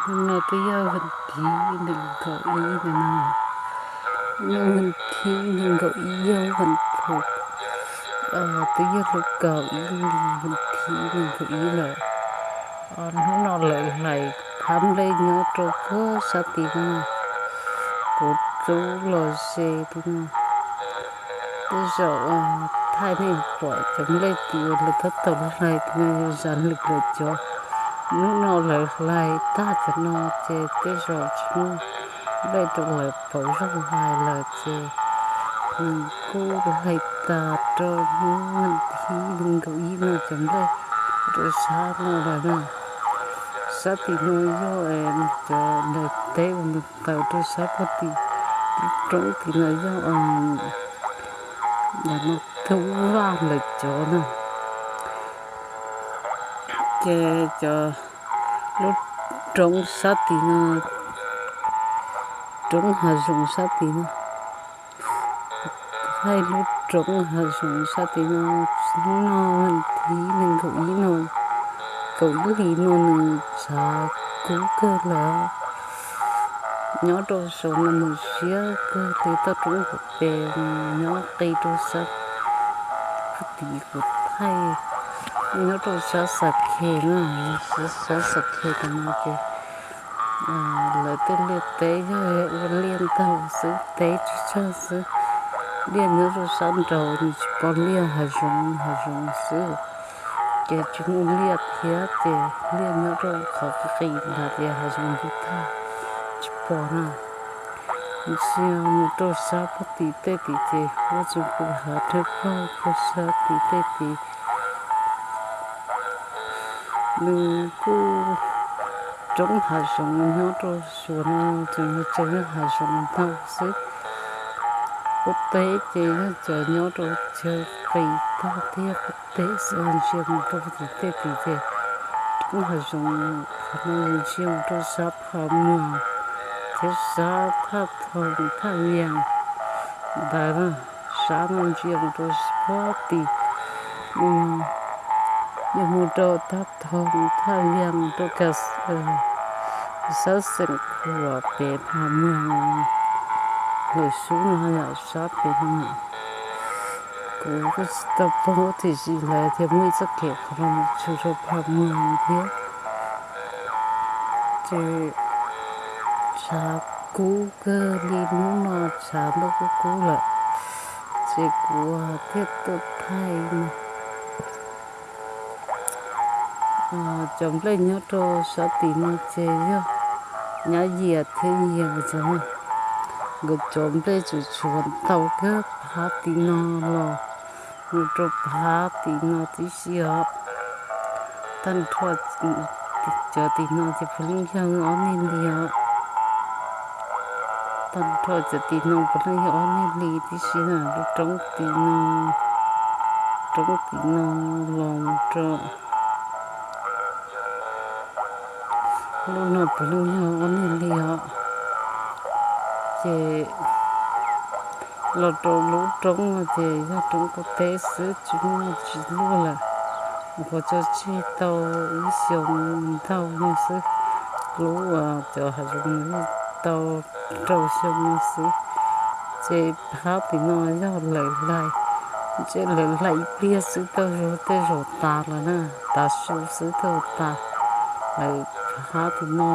Hnub no twb yog vas thib nees nkaum ib no, hnub vas thib nees nkaum ib yog vas phuv, twb yog lub kaum ib hlis vas thib nees nkaum ib lawm. Hnub no lawv hlais phab nplej nyob rau puag sab tid no, kuv rub los ze li no. Tej zaum thaij nej pom cov nplej tid uas lawv tab tom hlais no yog zam lwm lawv cov. Hnub no lawv hlais tag cov no ces tej zaum tsis muaj nplej rau lawv pauv zog hlais lawm ces nws kuj hlais tas rau hnub vas thib nees nkaum ib no cov nplej rau sab no lawm na. Sab tim no yog cov daim teb uas nws tawm rau sab puag tim roob tim no yog ntawm no tub vaj lawv cov na. Ces cov lub roob sab tim no, roob hav zoov sab tim no, thaij lub roob hav zoov sab tim no, hnub no vas thib nees nkaum ib no, kaum ib hlis no nws tshav kub kawg lawm. Nyob rau saum no nws siab kawg li, toj roob hauv pes nyob qis rau sab puag tim kuv thaij, nyob rau sab Xas Khes na, sab Xas Khes tam no ces lawv tej liaj teb yog ua liaj ntaug xwb, teb tsawg tsawg xwb. Liaj nyob rau sab nraud nws tsis pom liaj, hav zoov hav zoov xwb, ces tsis muaj liaj thiab ces liaj nyob rau qhov qis qis ntawd ces hav zoov ntub tag tsis pom na. Ntsia mus rau sab puag tim tej tid ces huab tsuas pum hav rhawv paug rau sab tim tej tid. Nws kuj roob hav zoov nyob rau suav no tseem yog hav zoov ntau xwb. Kuv teb ces yog cov nyob rau chaw qis tag thiab kuv teb xwb, ntsia mus rau tim tej tid ces roob hav zoov qhov no ntsia mus rau sab Phaj Muas thiab sab Thaj Thoo Thaj Vias ntawd na. Sab no ntsia mus rau puag tim, yog mus rau Thaj Thoo Thaj Vias rau kas sab xeem Khuam pem Phaj Muas lawm xub no yom, sab pem no. Kuv kuj tsis tau paub tiam sis lawv tias muaj ib txoj kev qhov no mus tshwm rau Phaj Muas thiab. Ces tshav kub kawg li, hnub no tshav ntuj kub kub lawm, ces kuv thiaj tuaj thaij no. Cov nplej nyob rau sab tim no ces yog nyab yias thiab yias nkawd cov, nkawd cov nplej tseem tshuav ntau kawg phab tim no los mus rau phab tim no tib si os. Tag nrho cov tim no ces puav leej yog ob niag li os. Tag nrho cov tim no puav leej yog ob niag li tib si na, lub roob tim no, roob tim no los mus rau lub no puav leej yog ob niag li os. Ces los rau lub roob no ces yog roob kuv teb xwb, tsis muaj tsis luaj lawm. Kuv tso tseg tau ib xyoos ntau no xwb, lub cov hav zoov tau rau xyoo no xwb. Ces phab tim no yog lawv hlais, ntshe lawv hlais ib pliag xwb tej zaum tas lawm na, tav su xwb tej zaum tas. Lawv phab tim no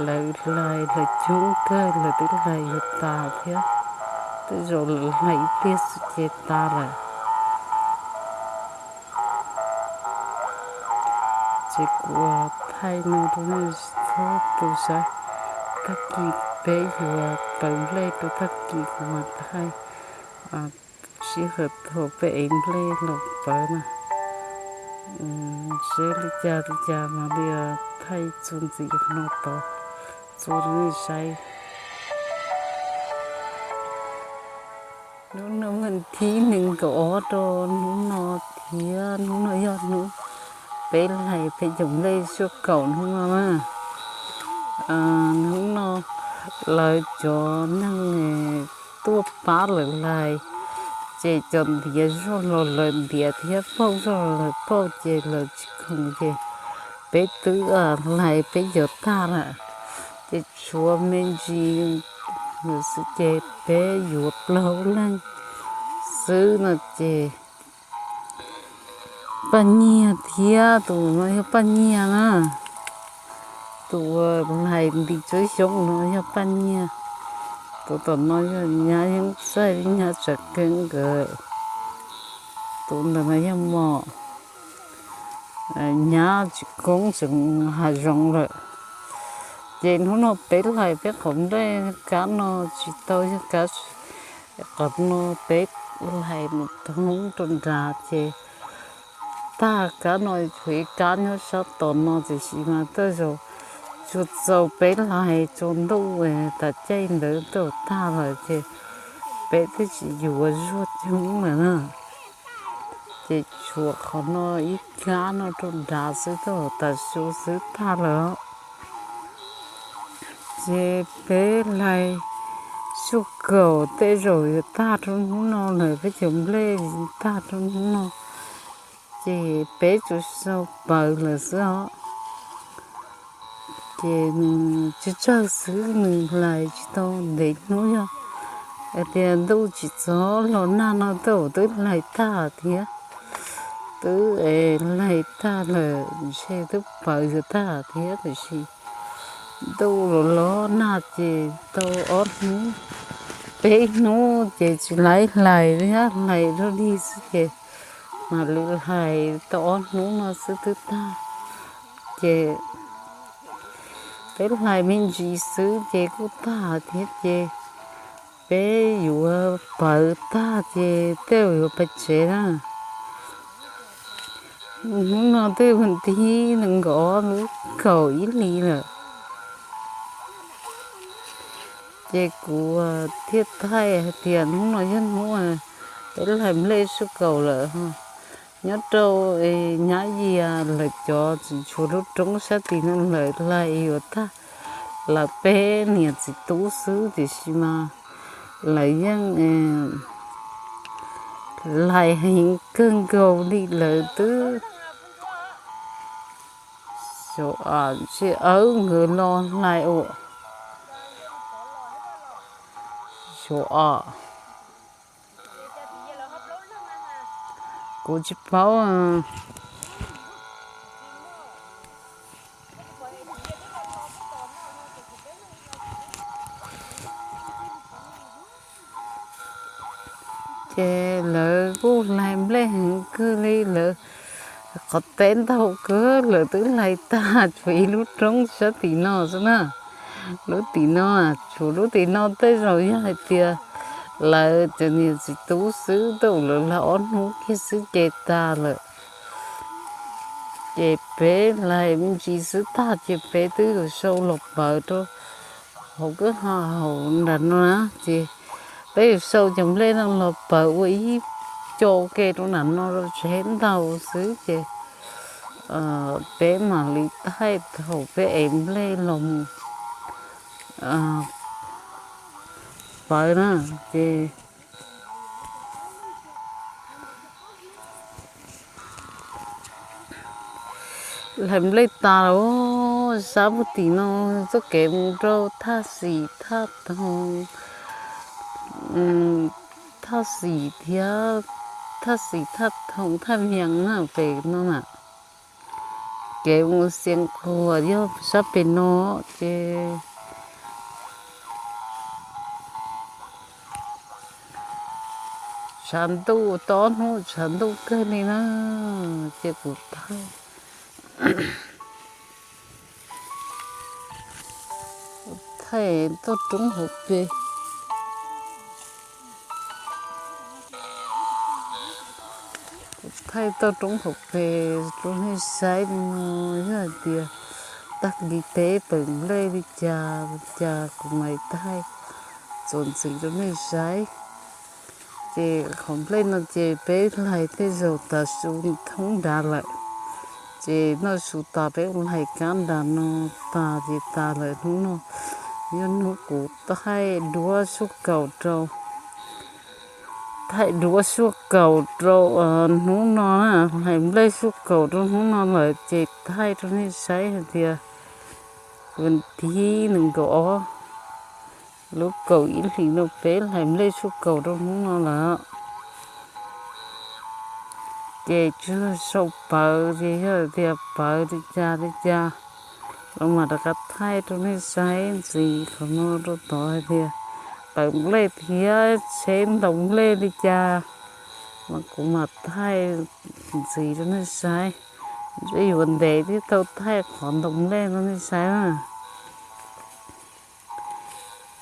lawv hlais, lawv coob kawg lawv twb hlais yuav tas thiab, tej zaum lawv hlais ib pliag xwb ces tas lawm. Ces kuv thaij no rau nej txhua tus saib, tag kis peb yuav pawv nplej rau tag kis kuv mam thaij, sij hawm thaum peb ev nplej los pawv na. Seb li cas li cas mam li thaij txuas ntxiv no tod txuas rau nej saib. Hnub no vas thib nees nkaum ob rau hnub no thiab, hnub no yog hnub peb hlais peb cov nplej suab kaum hnub no na. Hnub no lawv cov neeg tuaj pab lawv hlais, ces cov ntiav zog los lawv ntiav thiab pauj zog los lawv pauj, ces lawv tsis khoom ces peb twb hlais peb yuav tag lawm, ces tshuav me ntsis xwb ces peb yuav plaub leeg xwb no ces Paj Nyiag thiab, tus no yog Paj Nyiag na, tus uas hlais nti tsawb xyoob no yog Paj Nyiag, tus tom no yog nyab Yeeb Txaij, nyab Tsav Keeb nkawd, tus ntawm no yog mos, nyab Tsis Koob tseem hav zoov lawm. Ces hnub no peb hlais peb qhov nplej kab no tsis tau yog kab, qhov no peb hlais mus thoob rau nrad ces tag. Kab no tshuav ib kab nyob sab tom no tiam sis mas tej zaum tsuas txaus peb hlais tsaus ntuj tas caij ntawd tej zaum tag lawm ces peb twb tsis yuav zuag coob lawm na. Ces tshuav qhov no ib kab no rau nrad xwb tej zaum tas su xwb tag lawm. Ces peb hlais zuag kaum tej zaum yuav tag rau hnub no lawm, peb cov nplej tag rau hnub no. Ces peb tsuas sau pawv lawm xwb os. Ces nws tsawg tsawg xwb nws hlais tsis tau ntev hnub, yog hais tias ntuj tsis txhob los nag no tej zaum twb hlais tag thiab. Twb hlais tag lawm ntshe twb pawv yuav tag thiab tiam sis ntuj los los nag ces tau ob hnub peb hnub ces tsis laib hlais thiab, hlais rau dig xwb ces mam li hlais tau ob hnub no xwb twb tag. Ces peb hlais me ntsis xwb ces kuj tag thiab ces peb yuav pawv tag ces tej zaum yuav pais tsev na. Hnub no twb hnub tim nees nkaum lub kaum ib hlis lawm. Ces kuv thiaj thaij hais tias hnub no yog hnub peb hlais nplej zuag kaum lawm. Nyob rau nyab Yias lawv cov tseem tshuav lub roob sab tim no lawv hlais yuav tag, lawv peb niam txiv tub xwb tiam sis mas lawv yeej hlais heev kawg nkaus li lawv twb xyov, ntshe awb nkawd los hlais ua xyov. Kuv tsis paub. Ces lawv kuj hlais nplej heev kawg li, lawv qhov teb ntau kawg lawv twb hlais tag tshuav ib lub roob sab tim no xwb na. Lub tim no, tshuav lub tim no tej zaum yog hais tias lawv cov niam txiv tub xwb tej zaum lawv hlais ob hnub kiag xwb ces tag lawm. Ces peb hlais me ntsis xwb tag ces peb twb yuav sau los pawv rau hauv kwj ha hauv nram no na. Ces peb yuav sau cov nplej no los pawv ua ib co ke rau nram no rau tsev ntau xwb ces peb mam li thaij thaum peb ev nplej los mus pawv na. Ces hlais nplej tas lawm, sab puag tim no txoj kev mus rau Thaj Xim Thaj Thoo, Thaj Xim thiab, Thaj Xim Thaj Thoo Thaj Vias na pem no na. Kev mus Xiav Quas yog sab pem no ces tshav ntuj tau ob hnub tshav ntuj kawg li na. Ces kuv thaij toj roob hauv pes, kuv thaij toj roob hauv pes rau nej saib no, yog hais tias tag kis peb pawv nplej li cas li cas kuv mam thaij txuas ntxiv rau nej saib. Ces qhov nplej no ces peb hlais tej zaum tas su thoob nrad lawm. Ces noj su tas peb hlais kab nrad no tas ces tas lawm. Hnub no yog hnub kuv thaij duab zuag kaum rau Thaij duab suab kaus rau hnub no na, hlais nplej suab kaus rau hnub no lawm ces thaij rau nej saib hais tias vas thib nees nkaum ob lub kaum ib hlis no peb hlais nplej suab kaus rau hnub no lawm. Ces tsis sau pawv ces yog tias pawv li cas li cas los mam rov qab thaij rau nej saib ntxiv. Qhov no rau tod hais tias pawv nplej thiab tsheb ntaus nplej li cas mas kuv mam thaij ntxiv rau nej saib. Ntshe yuav ntev thiaj tau thaij qhov ntaus nplej rau nej saib na.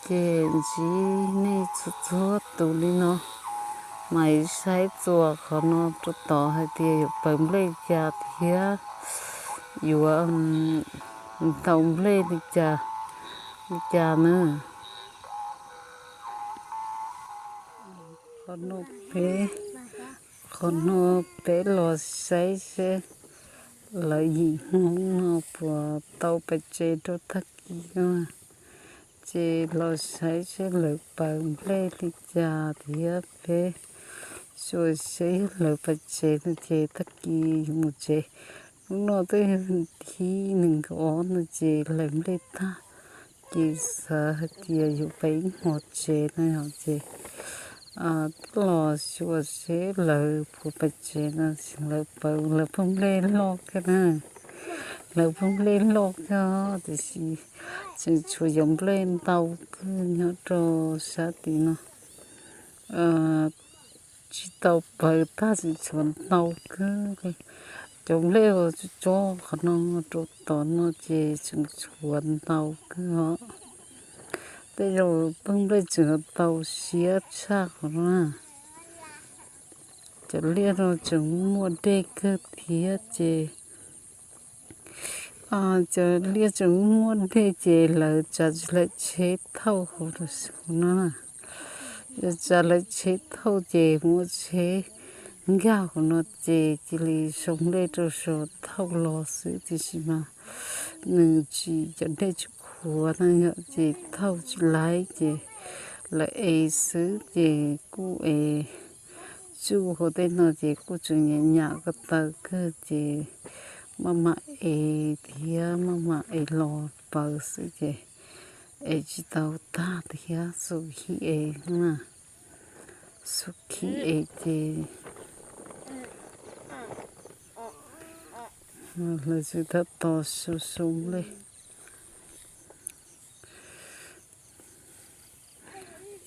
Ces ntsib nej txhua txhua tus li no mas saib txuas qhov no rau tod hais tias yuav pawv nplej li cas thiab yuav ntaus nplej li cas li cas na. Qhov no peb, qhov no peb los saib seb lawv yim Hmoob no puas tau pais tsev rau tag kis no. Ces los saib seb lawv pawv nplej li cas thiab peb xyuas seb yog lawv pais tsev no ces tag kis yuav mus tsev. Hnub no twb thib nees nkaum ob no ces hlais nplej tag, ces xav hais tias yuav pais ib hmos tsev no yog ces los xyuas seb lawv puas pais tsev no, lawv pawg, lawv pawg nplej loj kawg na, lawv pawg nplej loj kawg tiam sis tseem tshuav cov nplej ntau kawg nyob rau sab tid no. Tsis tau pawv tag, tseem tshuav ntau kawg li. Cov nplej uas tsob qhov no rau tod no ces tseem tshuav ntau kawg os. Tej zaum pawg nplej tseem tau siab tshaj qhov no na. Cov liaj no tseem muaj dej kawg thiab ces, cov liaj tseem muaj dej ces lawv tsav tsis lawv tsheb thauj hauv no na. Tsav lawv tsheb thauj ces muaj tsheb nkag hauv no ces cia li sau nplej rau saum thauj los xwb tiam sis mas nws tsis, cov dej tsis qhuav na yom, ces thauj tsis laib ces lawv ev xwb ces kuj ev tsuj hauv tej no ces kuj tseem nyam nyam ko taw kawg ces maj mam ev thiab maj mam ev los pawv xwb ces ev tsis tau tag thiab xub khib ev na, xub khib ev ces lawv tsis tab tos su su nplej.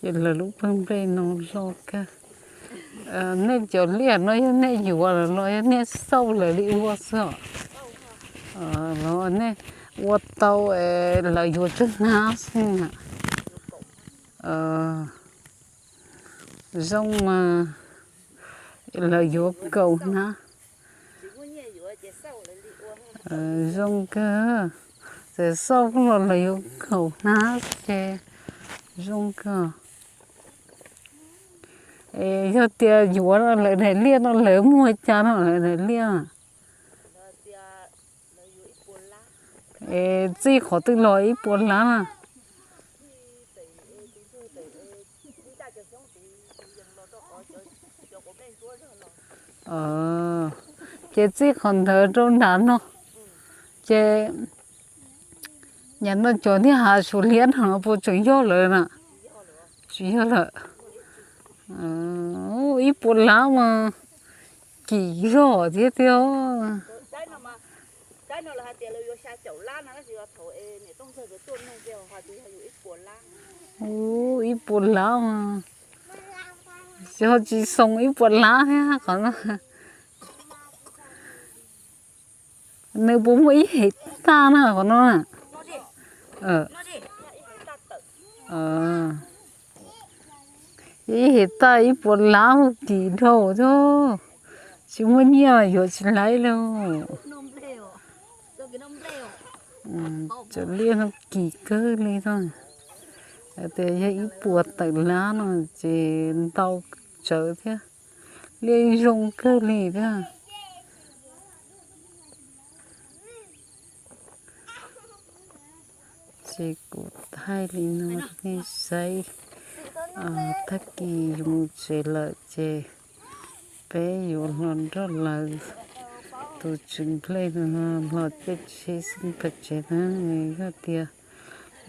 Ces lawv lub pawg nplej no loj kawg. Nej cov liaj no yog nej yuav lawm los yog nej xauj lawv li ua xwb os? Los nej ua tau, lawv yuav tsawg hnab xwb na? Zoo mas lawv yuav kaum hnab. Zoo kawg, txawm xauj los lawv yuav kaum hnab ces zoo kawg. Es yog tias yuav lawv daim liaj no lawv muag li cas no lawv daim liaj? Es txij qhov twg los ib puas lab na? Ces txij qhov ntawd rau nram no, ces nyam no cov niag hav suav liab no puas tseem yog lawm na? Tsis yog lawm. Ib puas lab mas kim zog thiab tiag. Ib puas lab mas, xyov tsis xoo ib puas lab thiab qhov no. Nws puas muaj ib hem tag na qhov no na? Ib hem tag ib puas lab mas kim dhau thiab, tsis muaj nyiaj yuav tsis laib li. Cov liaj no kim kawg li no. Tias yog ib puas tawm lab no ces ntau tsawv thiab, liaj zoo kawg li thiab. Ces kuv thaij li no nej saib, Tag kis mus tsev lawm ces peb yuav hlo nrog lawv tus tswv nplej no hlo caij tsheb xeeb pem tsev na. Yog tias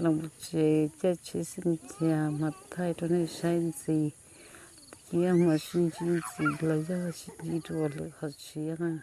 los mus tsev caij tsheb xeeb cia mas thaij rau nej saib ntxiv, cia hmo sib ntsib ntxiv los yog sib ntsib dua lwm qhov tshiab na.